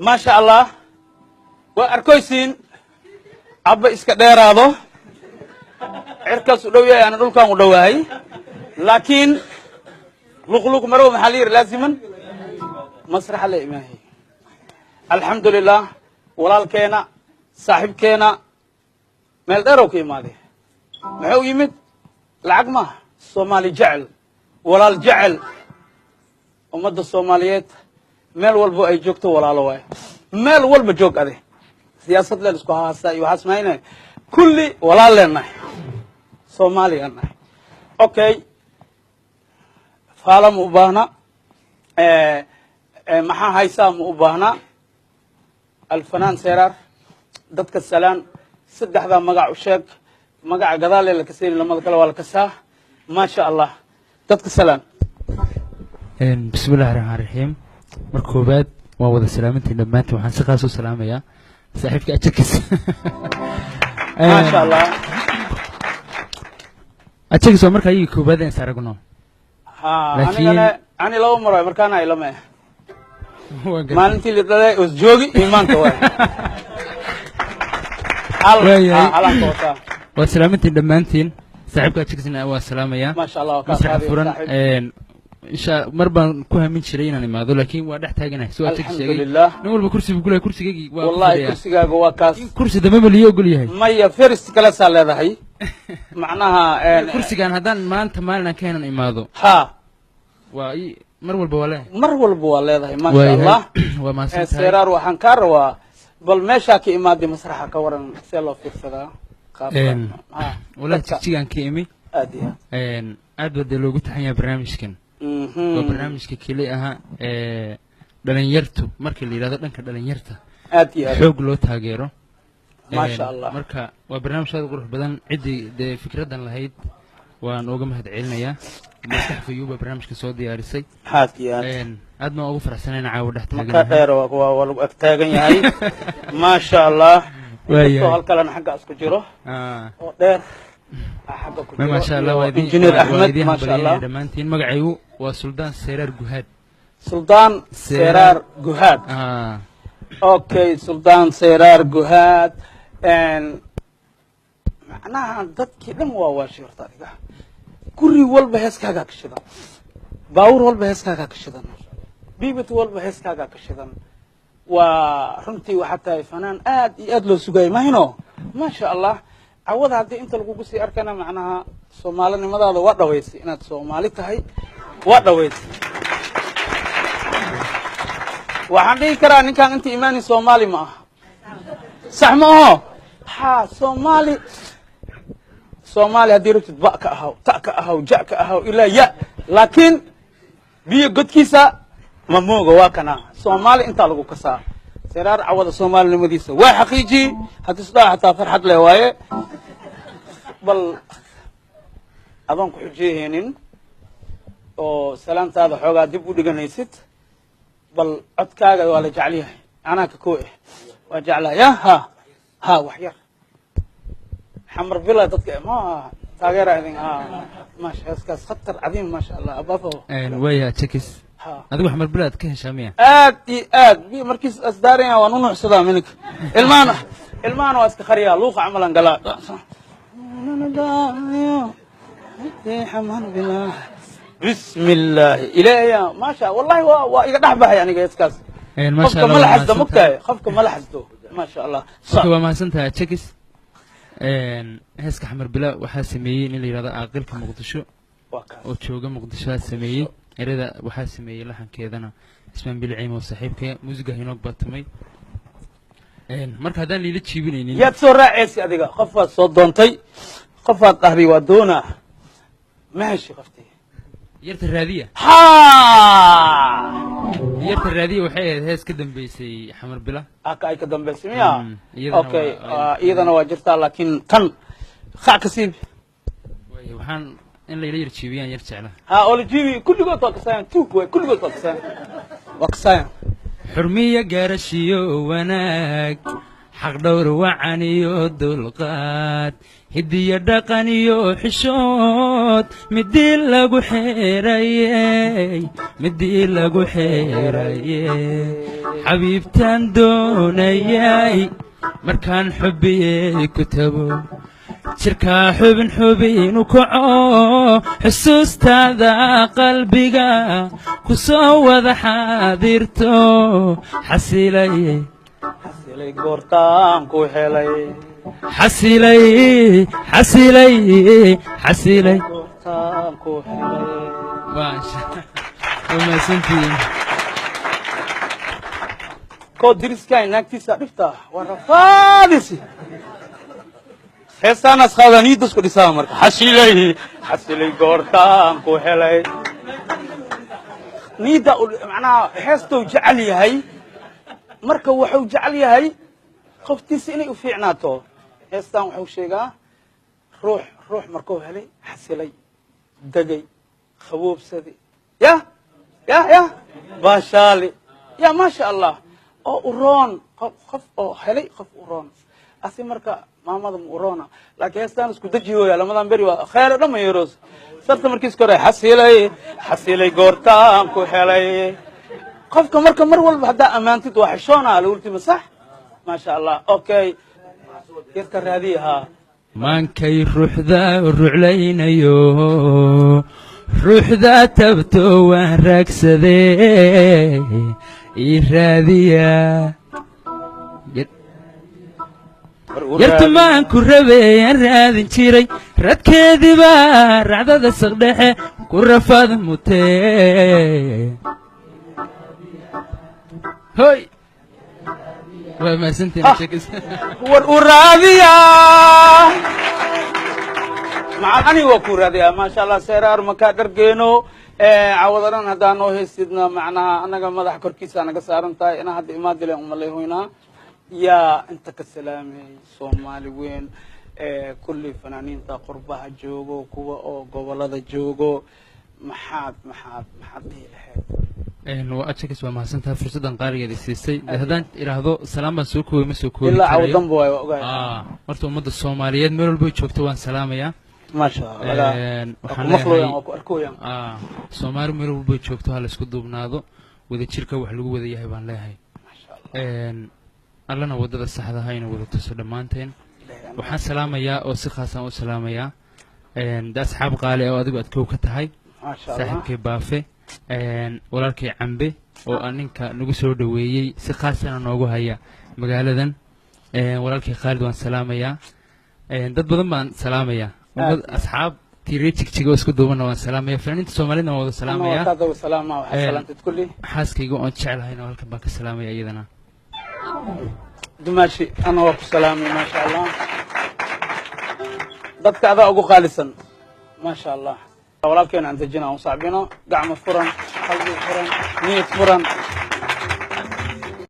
Maasha Allah, waa arkoysiin. Abba iska dheeraado, cirkaas u dhow yahay, ana dhulkan u dhowahay, laakiin luqluq marow maxaa la yidhi? Laaziman masraxa la imaahay. Alxamdu lilah, walaalkeena, saaxiibkeena meel dheerow ka imaaday. Muxuu yimid? Lacag maaha. Soomaali jecel, walaal jecel, ummadda Soomaaliyeed meel walbo ay joogto walaalo waayo. Meel walba joog ade, siyaasad leen isku haasta iyo waxaas mayne, kulli walaal leenahay, Soomaaliyaan nahay. Okay, faala ma u baahna, maxaa haysaa ma u baahna. Alfanaan Seeraar, dadka salaan, saddexdaa magac u sheeg. Magaca gadaalee la kasayni, lamada kale waa la kasaa. Maasha Allah, dadka salaan. Bismi illahi raxmaan raxiim. Marka koowaad waan wada salaamantiin dhammaantiin. Waxaan si khaas u salaamayaa saaxiibka Ajakis. Maasha Allah. Ajakis, waa marka ayagii koowaad aan is aragno. Ha. Laakiin- Anigana ani laba mar waay markaana ilama eh. Waan gartay. Maalintii la dhalay os joogi iyo maanta waay hal. Waayahay. Ha, halaan ka wataa. Waad salaamantiin dhammaantiin. Saaxiibka Ajakisna waa salaamayaa. Maasha Allah, waa kaa Masraxa qaaday, furan. saaxiib. Insha mar baan ku hamin jiray inaan imaado, laakiin waa dhex taaganahay soo Ajakis sheegay. Alxamdulilah. Nin walba kursi buu ku leeyahay, kursigaygii waa ku Wallahi fadhiyaa. Kursigaaga waa kaas. In kursi dambe ma liyo ogol yahay? Maya, first classaa leedahay macnaha. Kursigan haddaan maanta maalin aan ka henan imaado, ha, waa mar walba waa leeyahay. Mar walba waa leedahay, maasha Waayahay. Allah. Waa mahadsan tahay. Seeraar, waxaan kaa rabaa bal meeshaa ka imaaday masraxa ka waran, see loo fiirsadaa qaabka? Ha, Wallahi dadka. Jigjigaan ka imi. Aad iyo aad. Aad baa dee loogu taxan yahay barnaamijkan. Waa barnaamijka keli aha ee dhalinyartu, marka la yidhahdo dhanka dhalinyarta, Aad iyo aad. xoog loo taageero. Maasha Allah. Marka waa barnaamij aad u qurux badan. Ciddii dee fikraddan lahayd waan uga mahad celinayaa. Maskax Fayuuba barnaamijka soo diyaarisay. Aad iyo aad. Aad baan ugu faraxsanayn caawa dhex Maka taaganahay. dheer waa lagu ag taagan yahay, maasha Allah. Waayahay. Inkastoo hal kalena xagga isku jiro oo dheer xagga ku Ma jiro maasha Allah, iyo waa idin Injineer waa Axmed, idin maasha Allah. hambalyeynaya dhammaantiin. Magacaygu waa Suldaan Seeraar Guhaad. Suldaan Seeraar. Seeraar Guhaad. Ah. Okay, Suldaan Seeraar Guhaad. Macnaha dadkii dhan waa waashay horta. Adiga guri walba heeskaagaa ka shidan, baawur walba heeskaagaa ka shidan, biibit walba heeskaagaa ka shidan. Waa runtii, waxaa tahay fanaan aad iyo aad loo sugayay mahino. Maasha Allah, cawada haddii inta lagugu sii arkana, macnaha soomaalinimadaada waa dhawaysay, inaad Soomaali tahay waa dhawaysay. Waxaan dhihi karaa ninkaan inta imaani Soomaali ma aha, sax ma aho? Ha, Soomaali, Soomaali haddii rabtid ba ka ahaw, ta ka ahaw, ja ka ahaw, ilaa ya, laakiin biyo godkiisa ma mooga. Waa kana Soomaali intaa lagu kasaa. Seraar cawada soomaalinimadiisa waa xaqiijiyey. Haddii isdhaha xataa farxad leh waaye. Bal adoon ku xujiyahaynin oo salaantaada xoogaa dib u dhiganaysid, bal codkaaga waa la jecel yahay, anaa ka koo eh waa jeclahay. Ya, ha ha, wax yar Xamar Bila dadka ma taageera idin. Ha, maasha, heeskaas khatar cadiim, maasha Allah, abafo. Waaya Jakis. Ha. Adigu Xamar Bilaad ka heshaa miya? Aad iyo aad. Markiis asdaaraya waan u nuucsadaa minig. Ilmaana ilmahana waa iska khariyaa, luuqa camalan galaa. Xamar Bila, bismi illaahi, ilaahya, maasha wallahi, waa iga dhex baxay aniga heeskaas. Maasha Qofka Allah, ma la waa xasdo. mahadsantahay. Mogtahay, qofka ma la xasdo, maasha Allah. Okay, waa mahadsantahay Jakis. Heeska Xamar Bila waxaa sameeyey nin la yidhahdo Aaqilka Muqdisho Waa kaas. oo jooga Muqdisho aa sameeyey erada, waxaa sameeyey laxankeedana Ismaan Bilciim oo saaxiibkaya, muusiga Hinoog baa tumay. Marka haddaan liila jiibinaynin. Yaad soo raacaysa adiga? Qofaad soo doontay, qofaad dhahday waa doonaa, ma heshi qoftii? Yarta Raadiya. Ha. Yarta Raadiya waxay ahayd hees ka dambeysay Xamar Bila. Aka ay ka dambaysay miya? Iyadana Okay. iyadana Iyadana waa jirtaa, laakiin tan qac ka siib. Waayo, waxaan in layla yar jiibiyaan yar jecla. Ha, olajibi, kulligood waa kasaayan, tuug waay, kulligood waa kasaayan, waa kasaayan. Xurmiya gaarashiyo wanaag, Xaqdhowr wacan iyo dulqaad, hidiyo dhaqan iyo xishood, midii lagu xeerayey, midii lagu xeerayey, xabiibtaan doonayay. Markaan xubiyey ku tago, jirkaa xubin xubinu kaco, xusuustaada qalbiga ku soo wada xaadirto, xasilay. Xasilay goortaan ku helay. Xasilay, xasilay, xasilay goortaan ku helay. Maasha, waa mahadsantihiin. Koo diriskaay naagtiisa dhibta waa rafaadisi, heestaanaas qaadaa, niyaddas ku dhisaa. Marka xasilay, xasilay goortaan ku helay, niyadda macnaha heestou jecel yahay. Marka wuxuu jecel yahay qoftiisa inay u fiicnaato. Heestaan wuxuu sheegaa ruux markuu helay, xasilay, degay, qaboobsaday, ya ya ya baashaali, ya maasha Allah, oo uroon qof oo helay, qof uroon asi. Marka maamada ma uroona, laakiin heestaan isku dejiyooya. Lamadan beri waa khayr o dhan ma yeeroos sarta. Markiis kore xasilay, xasilay goortaan ku helay. Qofka marka mar walba haddaa ammaantid waa xishoona lagultima, sax? Maasha Allah. Okay, yarka raadiya haa. Maankay ruuxda ruclaynayo, ruuxda tabto waan raagsadee, ii raadiya. Yartumaan ku rabeeyaan, raadin jiray radkeediibaa, racdada saqdhexe ku rafaad mutee. Hoy, waa mahadsantihiin. War u raadiya macal aniga waa ku raadiyaa. Maasha Allah, seeraar makaa dhargeeno cawada dhan haddaa noo haysidna, macnaha annaga madaxa korkiisa naga saaran tahay. Inaa hadda imaadilen umalayhoynaa. Yaa inta ka salaamay Soomaali weyn, kulli fanaaniinta qurbaha joogo, kuwa oo gobolada joogo, maxaad dhihi lahayd? Waa ajakis, waa mahadsantahay fursaddan qaaligeeda siisay. Dee haddaan idhaahdo salaam baan soo koobay, ma soo koobi ilaa karayo. Cawdanba waay, waa ogahay. Horta ummadda Soomaaliyeed meel walba ay joogto waan salaamayaa. Maasha Allah. Waxaan ku maqlooyaan, leeyahay waa ku arkooyaan. Soomaali meel walba ay joogto ha la isku duubnaado, wadajirka wax lagu wada yahay baan leeyahay. Maasha Allah. Allana waddada saxda ha ina wada tuso dhammaanteen. Waxaan salaamayaa oo si khaasaan u salaamayaa de asxaab qaali oo adigu aad kow ka tahay, Maasha Allah. saaxiibkay Baafe, walaalkay Cambe oo aan ninka nagu soo dhoweeyey si khaasana noogu haya magaaladan, walaalkay Khaalid waan salaamayaa. Dad badan baan salaamayaa, ummad asxaab tiirey Jigjiga oo isku duubanna waan salaamaya, fanaaniinta Soomaalidna waan wada Ana waa salaamayaa. Kaa daba salaama, waxaa salaamtid kulli. Xaaskayga oon jeclahayna halkan baan ka salaamaya iyadana. Dumaashi, ana waa ku salaamay. Maasha Allah, dadka adaa ugu qaalisan. Maasha Allah, walaalkeena aan dejina, aan u sacbino. Gacmo furan, qalbi furan, niyad furan.